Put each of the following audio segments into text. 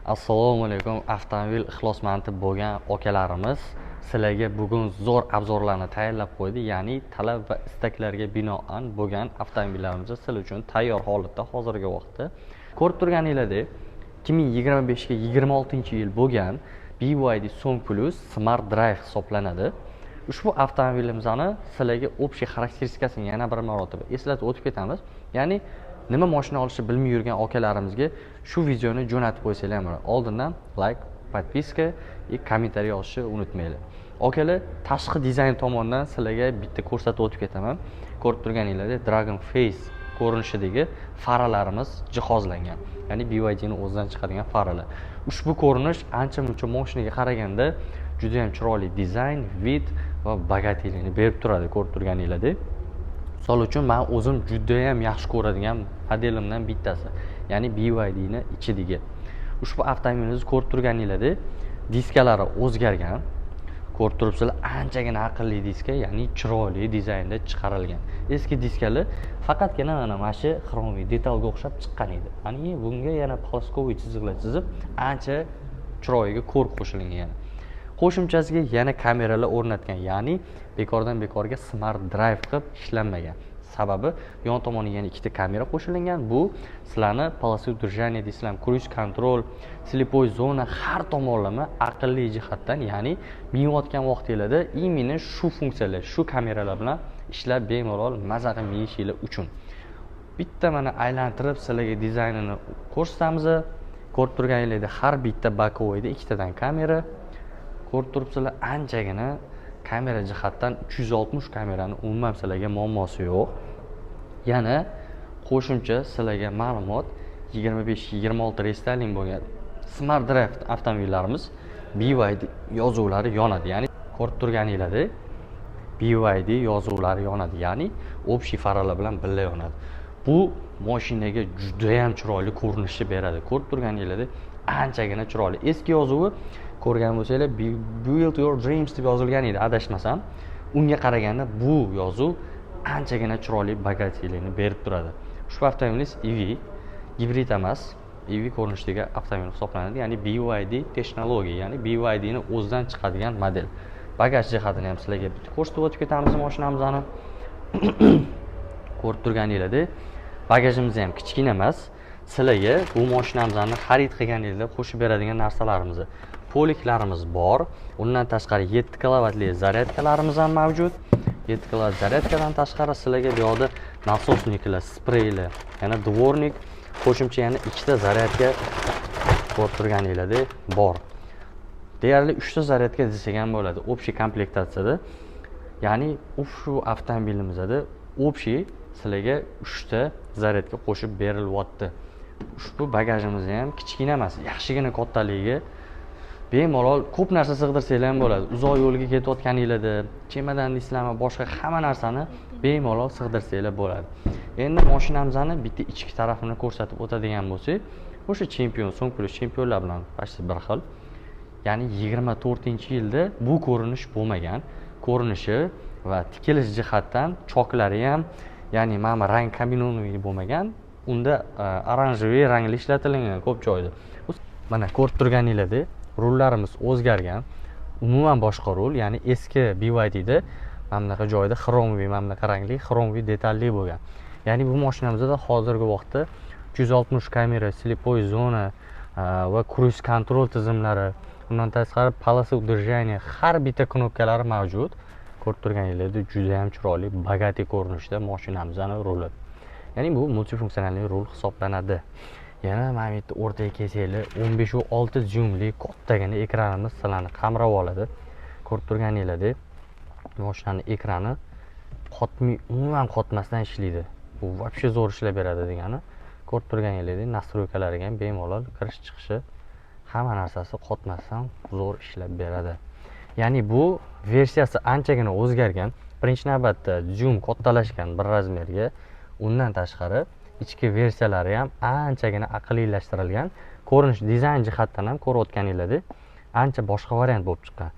Assalomu alaykum, avtomobil ixlosmandi bo'lgan akalarimiz. Sizlarga bugun zo'r обзор larni tayyorlab qo'ydi, ya'ni talab va istaklarga binoan bo'lgan avtomobillarimiz sizlar uchun tayyor holatda. Hozirgi vaqtda ko'rib turganinglardek, 2025 ga 26 yil bo'lgan BYD Song Plus Smart Drive hisoblanadi. Ushbu avtomobilimizni sizlarga общий xarakteristikasini yana bir marotaba eslatib o'tib ketamiz, ya'ni nima moshina olishni bilmay yurgan akalarimizga shu videoni jo'natib qo'ysanglar ham bo'ladi. Oldindan лайк, подписка и комментарий yozishni unutmanglar, akalar. Tashqi dizayn tomonidan sizlarga bitta ko'rsatib o'tib ketaman. Ko'rib turganinglardek, Dragon Face ko'rinishidagi faralarimiz jihozlangan, ya'ni BYDni o'zidan chiqadigan faralar. Ushbu ko'rinish ancha muncha moshinaga qaraganda juda yam chiroyli dizayn, вид va богатый likni berib turadi. Ko'rib turganinglardek, misol uchun, man o'zim judayam yaxshi ko'radigan modelimdan bittasi, ya'ni BYDni ichidagi ushbu avtomobilimizni ko'rib turganinglardek, diskalari o'zgargan. Ko'rib turibsizlar, anchagina aqlli diska, ya'ni chiroyli dizaynda chiqarilgan. Eski diskalar faqatgina mana shu хромовый detalga o'xshab chiqqan edi, ya'ni bunga yana полосковый chiziqlar chizib, ancha chiroyiga ko'rk qo'shilgan. Yana qo'shimchasiga yana kameralar o'rnatgan, ya'ni bekordan bekorga Smart Drive qilib ishlanmagan. Sababi, yon tomoniga yana ikkita kamera qo'shilgan. Bu sizlarni полоса удержания deysizlarmi, круиз контроль, слепой зона, har tomonlama aqlli jihatdan, ya'ni minayotgan vaqtinglarda именно shu funksiyalar, shu kameralar bilan ishlab, bemalol maza qilib minishinglar uchun. Bitta mana aylantirib sizlarga dizaynini ko'rsatamiz. Ko'rib turganinglardek, har bitta боковой da ikkitadan kamera. Ko'rib turibsizlar, anchagina kamera jihatdan 360 kamerani umuman sizlarga muammosi yo'q. Yana qo'shimcha sizlarga ma'lumot: 25-26 рестайлинг bo'lgan Smart Drive avtomobillarimiz BYD yozuvlari yonadi, ya'ni ko'rib turganinglardek, BYD yozuvlari yonadi, ya'ni общий faralar bilan birga yonadi. Bu moshinaga judayam chiroyli ko'rinishni beradi. Ko'rib turganinglardek, anchagina chiroyli. Eski yozuvi ko'rgan bo'lsanglar, "Build your dreams" deb yozilgan edi, adashmasam. Unga qaraganda bu yozuv anchagina chiroyli, богатый likni berib turadi. Ushbu avtomobilingiz EV, gibrid emas, EV ko'rinishdagi avtomobil hisoblanadi, ya'ni BYD texnologiya, ya'ni BYDni o'zidan chiqadigan model. Bagaj jihatini ham sizlarga bitta ko'rsatib o'tib ketamiz. Mashinamizni ko'rib turganinglardek, bagajimiz ham kichkina emas. Sizlarga bu mashinamizni xarid qilganingizda qo'shib beradigan narsalarimiz: полик larimiz bor, undan tashqari 7 kilovatli zaryadkalarimiz ham mavjud. 7 kilovat zaryadkadan tashqari sizlarga bu yoqda насосник lar, spreylar, yana дворник, qo'shimcha yana ikkita zaryadka ko'rib turganinglardek bor. Deyarli uchta zaryadka desak ham bo'ladi общий komplektatsiyada, ya'ni shu avtomobilimizda общий sizlarga uchta zaryadka qo'shib berilyapti. Ushbu bagajimiz ham kichkina emas, yaxshigina kattaligi, bemalol ko'p narsa sig'dirsanglar ham bo'ladi. Uzoq yo'lga ketayotganinglarda chemodan deysizlarmi, boshqa hamma narsani bemalol sig'dirsanglar bo'ladi. Endi mashinamizni bitta ichki tarafini ko'rsatib o'tadigan bo'lsak, o'sha Chempion, Song Plus Chempionlar bilan почти bir xil, ya'ni 24-yilda bu ko'rinish bo'lmagan. Ko'rinishi va tikilish jihatdan choklari ham, ya'ni mana bu rang комбинированный bo'lmagan, unda оранжевый rangli ishlatilgan ko'p joyda. Mana ko'rib turganinglardek, rullarimiz o'zgargan, umuman boshqa rul, ya'ni eski BYDda mana bunaqa joyda хромовый, mana bunaqa rangli хромовый detalli bo'lgan. Ya'ni bu mashinamizda hozirgi vaqtda 360 kamera, слепой зона va круиз контроль tizimlari, undan tashqari полоса удержания, har bitta knopkalari mavjud. Ko'rib turganinglardek, juda ham chiroyli, богатый ko'rinishda mashinamizni ruli, ya'ni bu мультифункциональный rul hisoblanadi. Yana mana bu yerda o'rtaga kelsanglar, 15,6 dyumli kattagina ekranimiz sizlarni qamrab oladi. Ko'rib turganinglardek, mashinani ekrani qotmay, umuman qotmasdan ishlaydi. Bu вообще zo'r ishlab beradi degani. Ko'rib turganinglardek, настройка lariga ham bemalol kirish chiqishi, hamma narsasi qotmasdan zo'r ishlab beradi. Ya'ni bu versiyasi anchagina o'zgargan. Birinchi navbatda dyum kattalashgan bir размер ga, undan tashqari ichki versiyalari ham anchagina aqllilashtirilgan. Ko'rinish, dizayn jihatdan ham ko'rayotganinglardek, ancha boshqa variant bo'lib chiqqan.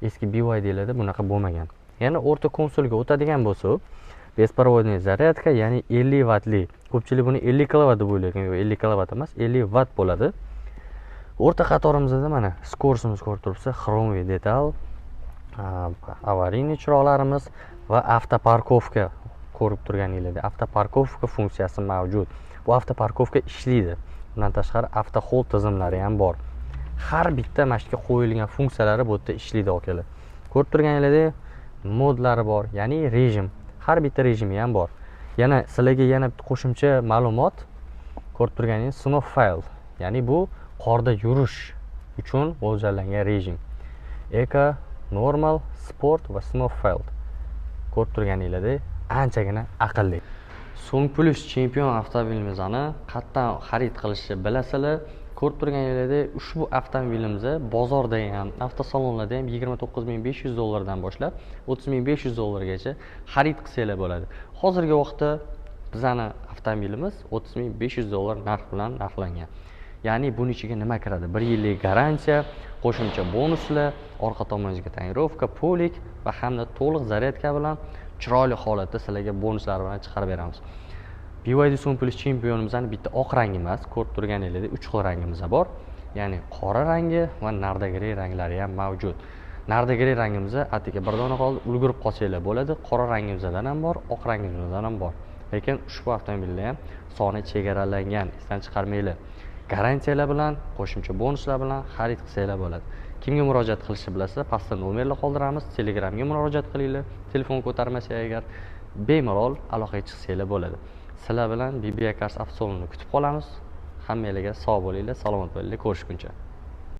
Eski BYDlarda bunaqa bo'lmagan. Yana o'rta konsolga o'tadigan bo'lsak, беспроводный зарядка, ya'ni 50 vatli. Ko'pchilik buni 50 kilovat deb o'ylaydi. Yo'q, 50 kilovat emas, 50 vat bo'ladi. O'rta qatorimizda mana скорость imiz ko'rib turibsiz, хромовый detal, аварийный chiroqlarimiz va автопарковка. Ko'rib turganinglardek, автопарковка funksiyasi mavjud. Bu автопарковка ishlaydi. Undan tashqari, авто hold tizimlari ham bor. Har bitta mana shu yerga qo'yilgan funksiyalari bu yerda ishlaydi, akalar. Ko'rib turganinglardek, modlari bor, ya'ni rejim, har bitta rejimi ham bor. Yana sizlarga yana bitta qo'shimcha ma'lumot: ko'rib turganingiz Snowfield, ya'ni bu qorda yurish uchun mo'ljallangan rejim. Eco, Normal, Sport va Snowfield. Ko'rib turganinglardek, anchagina aqlli. Song Plus Chempion avtomobilimizni qayerdan xarid qilishni bilasizlar. Ko'rib turganinglardek, ushbu avtomobilimiz bozorda ham, avtosalonlarda ham 29 500 dollardan boshlab 30 500 dollargacha xarid qilsanglar bo'ladi. Hozirgi vaqtda bizani avtomobilimiz 30 500 dollar narx bilan narxlangan. Ya'ni buni ichiga nima kiradi? Bir yillik garantiya, qo'shimcha bonuslar, orqa tomoningizga тонировка, полик va hamda to'liq zaryadka bilan chiroyli holatda sizlarga bonuslar bilan chiqarib beramiz. BYD Song Plus Championimizni bitta oq rangi emas, ko'rib turganinglardek, uch xil rangimiz bor, ya'ni qora rangi va nardagri ranglari ham mavjud. Nardagri rangimiz atigi bir dona qoldi, ulgurib qolsanglar bo'ladi. Qora rangimizdan ham bor, oq rangimizdan ham bor, lekin ushbu avtomobillar ham soni chegaralangan, esdan chiqarmanglar. Garantiyalar bilan, qo'shimcha bonuslar bilan xarid qilsanglar bo'ladi. Kimga murojaat qilishni bilasizlar, pastda nomerlar qoldiramiz, Telegramga murojaat qilinglar. Telefon ko'tarmasa agar, bemalol aloqaga chiqsanglar bo'ladi. Sizlar bilan BBA Cars avtosalonida kutib qolamiz. Hammanglarga sog' bo'linglar, salomat bo'linglar, ko'rishguncha.